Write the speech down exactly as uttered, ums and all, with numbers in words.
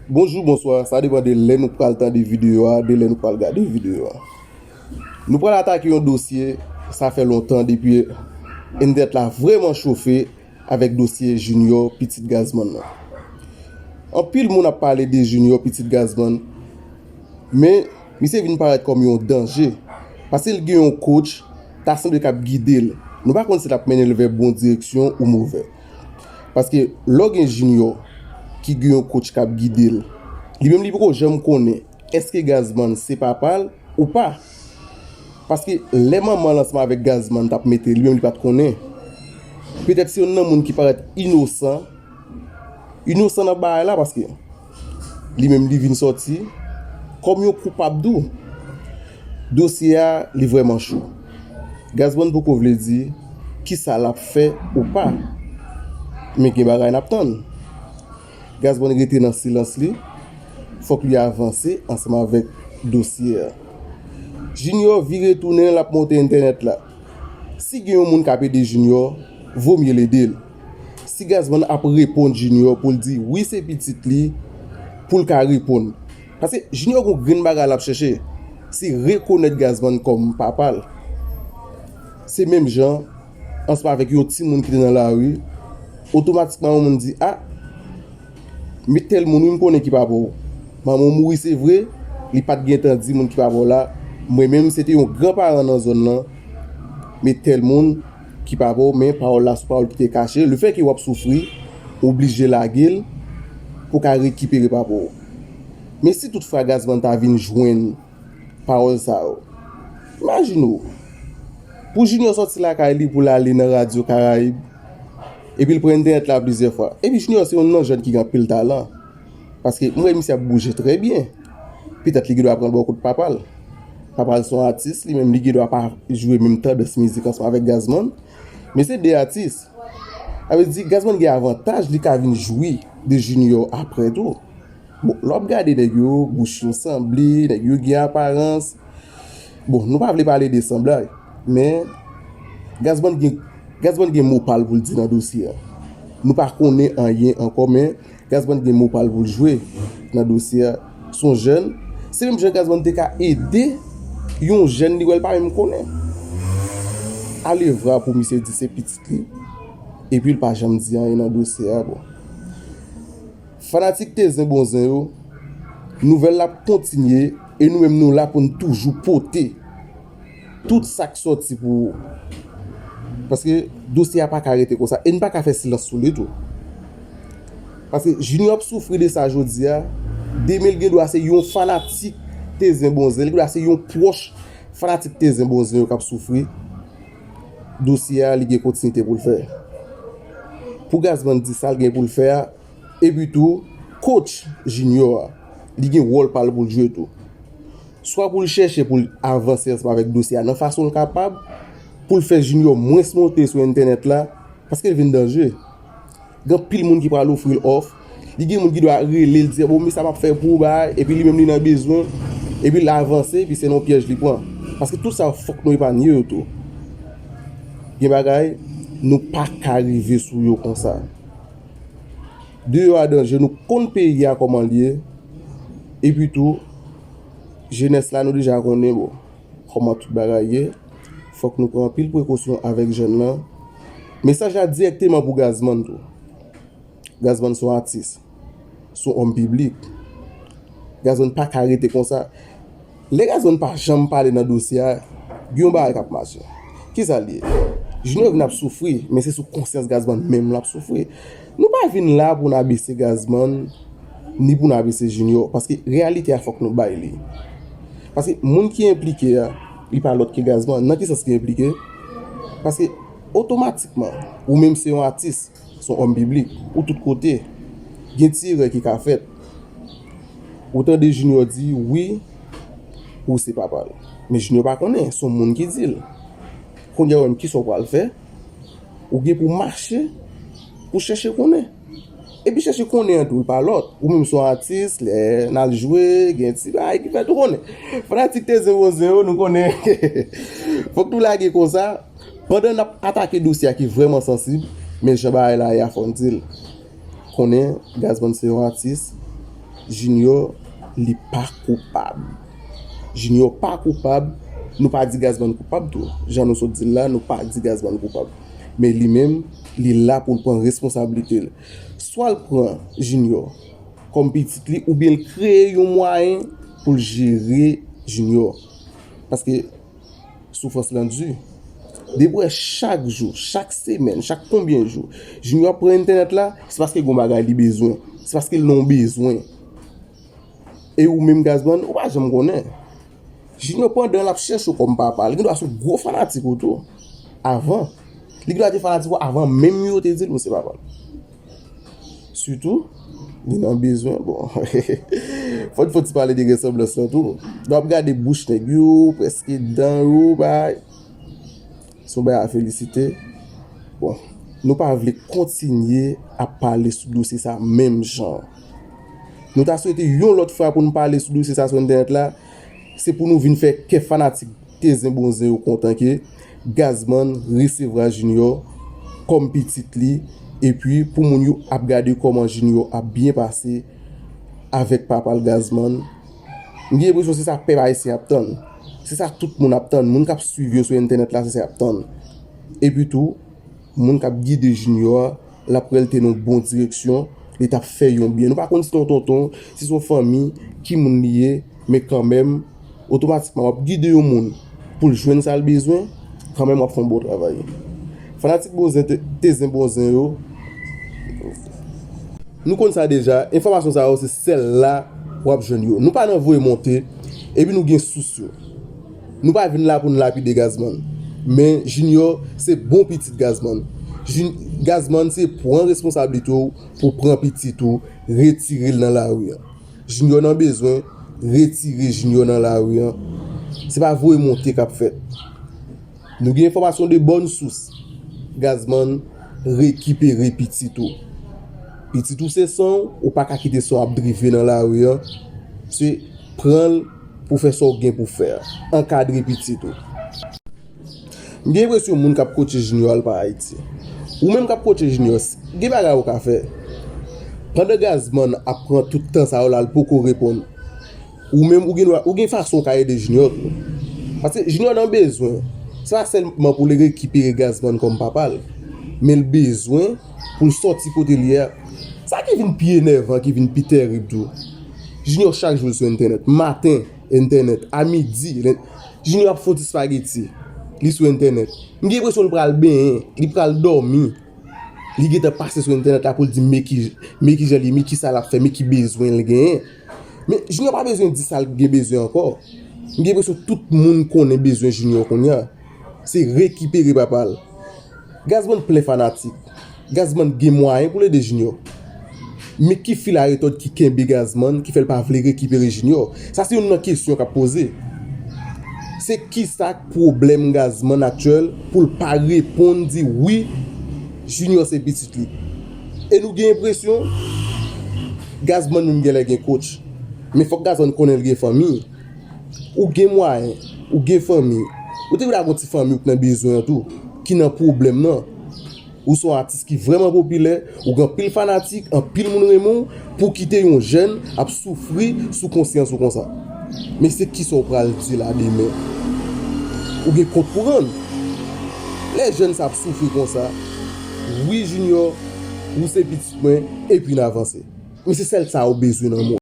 Bonjou, bonswa, sa depann de lè nou pral tande videyo a, de lè nou pral gade videyo a. Nou pral atake yon dosye, sa fè lontan depi entènèt la vrèman chofe avèk dosye Junior, pitit Gazman nan. Anpil moun ap pale de Junior, pitit Gazman, men misye vin parèt kòm yon danje, paske l gen yon coach, ta sanble k ap gide l. Nou pa konn si l ap mennen l vè bon direksyon ou movè. Paske lè w gen Junior ki gen yon coach k ap gide l, li menm li poko janm konnen èske Gazman se papa l ou pa. Paske lè manman l ansanm avèk Gazman t ap mete l, li menm li pa t konnen. Petèt se youn nan moun ki parèt inosan, inosan nan bagay la, paske li menm li vin sòti kòm yon koupab tou. Dosye a, li vrèman cho. Gazman poko vle di kisa l ap fè ou pa. Men gen bagay n ap tann. Gazman rete nan silans li. Fòk li avanse ansanm avèk dosye a. Junior vire tounen, l ap monte entènèt la. Si gen yon moun k ap ede Junior, vomye l ede l. Si Gazman ap reponn Junior pou l di wi se pitit li, pou l ka reponn. Paske Junior gon grenn bagay l ap chèche, se rekonèt Gazman kòm papa l. Se menm jan, ansanm avèk yon timoun ki te nan lari, otomatikman yon moun di, a, men tèl moun wi m konnen ki papa w. Manman w mouri se vre, li pa t gentan di moun ki papa w la, mwen menm se te yon gran paran nan zòn nan, men tèl moun ki papa w, men pawòl la sou pawòl ki te kache, lefètke w ap soufri, w oblije lage l pou w ka rekipere papa w. Men si toutfwa Gazman ta vin jwenn pawòl sa yo, imajine w, pou Junior sòti lakay li pou l ale nan Radyo Karayib, epi l pran entènèt la plizyè fwa. Epi Junior se youn nan jèn ki gen anpil talan. Paske m wè misye ap bouje trè byen. Petèt li gen dwa pran l bò kot papa l. Papa l se yon atis, li menm li gen dwa pa jwe menm tandans mizik ansanm avèk Gazman. Men se de atis. Sa vle di, Gazman gen avantaj, li ka vin jwi de Junior apre tou. Bon, lè w ap gade nèg yo, bouch yo sanble, nèg yo gen aparans. Bon, nou pa vle pale de sanblay, men Gazman gen, Gazman gen mo pa l pou l di nan dosye a. Nou pa konnen anyen ankò, men Gazman gen mo pa l pou l jwe nan dosye a. Se yon jèn, se menm jan Gazman te ka ede yon jèn li wè l pa menm konnen. Alevwa pou misye di se pitit li, epi l pa janm di anyen nan dosye a, bon. Fanatik Tezen Bonzen yo, nouvèl la ap kontinye e nou menm nou la pou n toujou pote tout sa k sòti pou ou. Paske dosye a pa ka rete konsa e n pa ka fè silans sou li tou. Paske Junior ap soufri de sa jodi a, demen l gen dwa se yon fanatik Tezen Bonzen, li gen dwa se yon pwòch fanatik Tezen Bonzen yo k ap soufri. Dosye a, li gen kontinite pou l fè. Pou Gazman di sa l gen pou l fè a, epi tou, coach Junior a, li gen wòl pa l pou l jwe tou. Swa pou l chèche pou l avanse ansanm avèk dosye a nan fason l kapab, pou l fè Junior mwens monte sou entènèt la, paske l vin danje. Gen anpil moun ki pral ofri l òf. Li gen moun ki dwa rele l, di, bon, men sa m ap fè pou ou, bay, epi li menm li nan bezwen, epi l avanse, epi se nan yon pyèj li pran. Paske tout sa yo fòk nou epanye yo tou. Gen bagay, nou pa ka rive sou yo konsa. Deyò a danje, nou konn peyi a kòman l ye. Epi tou, jenès la, nou deja konnen, bon, kòman tout bagay ye. Fòk nou pran anpil prekosyon avèk jèn lan. Mesaj la dirèkteman pou Gazman tou. Gazman se yon atis, se yon òm piblik. Gazman pa ka rete konsa. Lè Gazman pa janm pale nan dosye a, gen yon bagay k ap mache. Kisa l ye? Junior vin ap soufri, men se sou konsyans Gazman menm l ap soufri. Nou pa vin la pou n abese Gazman, ni pou n abese Junior, paske reyalite a fòk nou bay li. Paske moun ki enplike a, li pa lòt ke Gazman. Nan ki sans li enplike? Paske otomatikman, ou menm se yon atis, se yon òm piblik, ou tout kote, gen ti erè ki ka fèt. Ou tande Junior di, wi, ou se papa l. Men Junior pa konnen, se yon moun ki di l. Kounye a ou menm, kisa w pral fè? Ou gen pou mache, pou chèche konnen. Epi chèche konnen an tou, pa lòt. Ou menm se yon atis, lè n al jwe, gen ti bagay ki fèt, ou konnen. Fanatik Tezen Bonzen yo, nou konnen. Fòk nou lage konsa. Pandan n ap atake dosye a ki vrèman sansib, men jan bagay la ye a, fò n di l. Konnen Gazman se yon atis, Junior, li pa koupab. Junior pa koupab. Nou pa di Gazman koupab tou. Jan nou sot di l la, nou pa di Gazman koupab. Men li menm, li la pou l pran responsablite l. Swa l pran Junior kòm pitit li, oubyen l kreye yon mwayen pou l jere Junior. Paske soufrans lan di. Depi w wè chak jou, chak semèn, chak konbyen jou, Junior ap pran entènèt la, se paske gon bagay li bezwen. Se paske l nan yon bezwen. E ou menm Gazman, ou pa janm konnen. Junior pandan l ap chèche w kòm papa, li gendwa se yon gwo fanatik ou tou. Avan. Li gendwa te fanatik ou avan menm yo te di l ou se papa l. Sitou, li nan bezwen, bon. Fò n fè ti pale de resanblans lan tou. Lè w ap gade bouch nèg yo, prèske dan yo, bay. Se yon bagay a felisite. Bon, nou pa vle kontinye ap pale sou dosye sa menm jan. Nou ta swete yon lòt fwa pou n pale sou dosye sa sou entènèt la, se pou nou vin fè kè fanatik Tezen Bonzen yo kontan ke Gazman resevwa Junior kòm pitit li, epi pou moun yo ap gade kòman Junior ap byen pase avèk papa l Gazman. M gen enpresyon se sa pèp ayisyen ap tann. Se sa tout moun ap tann. Moun k ap swiv yo sou entènèt la, se sa y ap tann. Epi tou, moun k ap gide Junior a, l ap wè l te nan yon bon direksyon, li t ap fè yon byen. Nou pa konn si se yon tonton, si se yon fanmi, ki moun li ye, men kanmenm, otomatikman, w ap gide yon moun pou l jwenn sa l bezwen, kanmenm w ap fè yon bon travay. Fanatik Bonzen, te- Tezen Bonzen yo, nou konn sa deja, enfòmasyon sa yo se sèl la w ap jwenn yo. Nou pa nan voye monte, epi nou gen sous yo. Nou pa vin la pou n lapide Gazman. Men Junior se bon pitit Gazman. Jun- Gazman se pran responsablite w pou pran pitit ou, retire l nan lari an. Junior nan bezwen, retire Junior nan lari an. Se pa voye monte k ap fèt. Nou gen enfòmasyon de bòn sous. Gazman rekipere pitit ou. Pitit ou se san w, ou pa ka kite san w ap drive nan lari an. Se pran l pou fè sa w gen pou fè. Ankadre pitit ou. M gen enpresyon moun k ap kotche Junior al pa Ayiti. Ou menm k ap kotche Junior, s- gen bagay ou ka fè. Pandan Gazman ap pran tout tan sa yo la, l poko reponn. Ou menm, ou gen dwa, ou gen fason ou ka ede Junior tou. Paske Junior nan bezwen. Se pa sèlman pou l rekipere Gazman kòm papa l, men l bezwen pou l sòti kote l ye a. Sa ki vin pi enèvan, ki vin pi tèrib tou, Junior chak jou l sou entènèt. Maten, entènèt. A midi, len- Junior ap fè yon ti spageti. Li sou entènèt. M gen enpresyon l pral benyen, li pral dòmi. Li gentan pase sou entènèt la pou l di men ki, men ki jan li, men ki sa l ap fè, men ki bezwen l genyen. Men Junior pa bezwen di sa l gen bezwen ankò. M gen enpresyon tout moun konnen bezwen Junior kounye a. Se rekipere papa l. Gazman plen fanatik. Gazman gen mwayen pou l ede Junior. Men ki fil a retòt ki kenbe Gazman ki fè l pa vle rekipere Junior? Sa se youn nan kesyon k ap poze. Se kisa k pwoblèm Gazman aktyèl pou l pa reponn di wi, Junior se pitit li? E nou gen enpresyon Gazman menm genlè gen coach. Men fòk Gazman konnen l gen fanmi. Ou gen mwayen, ou gen fanmi. Ou te vle gon ti fanmi ou k nan bezwen an tou, ki nan pwoblèm nan. Ou se yon atis ki vrèman popilè, ou gen anpil fanatik, anpil moun renmen w, pou kite yon jèn ap soufri sou konsyans ou konsa. Men se kisa w pral di la demen? Ou gen kont pou rann. Lè jèn sa ap soufri konsa, wi Junior, ou se pitit mwen, epi n avanse. Men se sèl sa ou bezwen nan mond.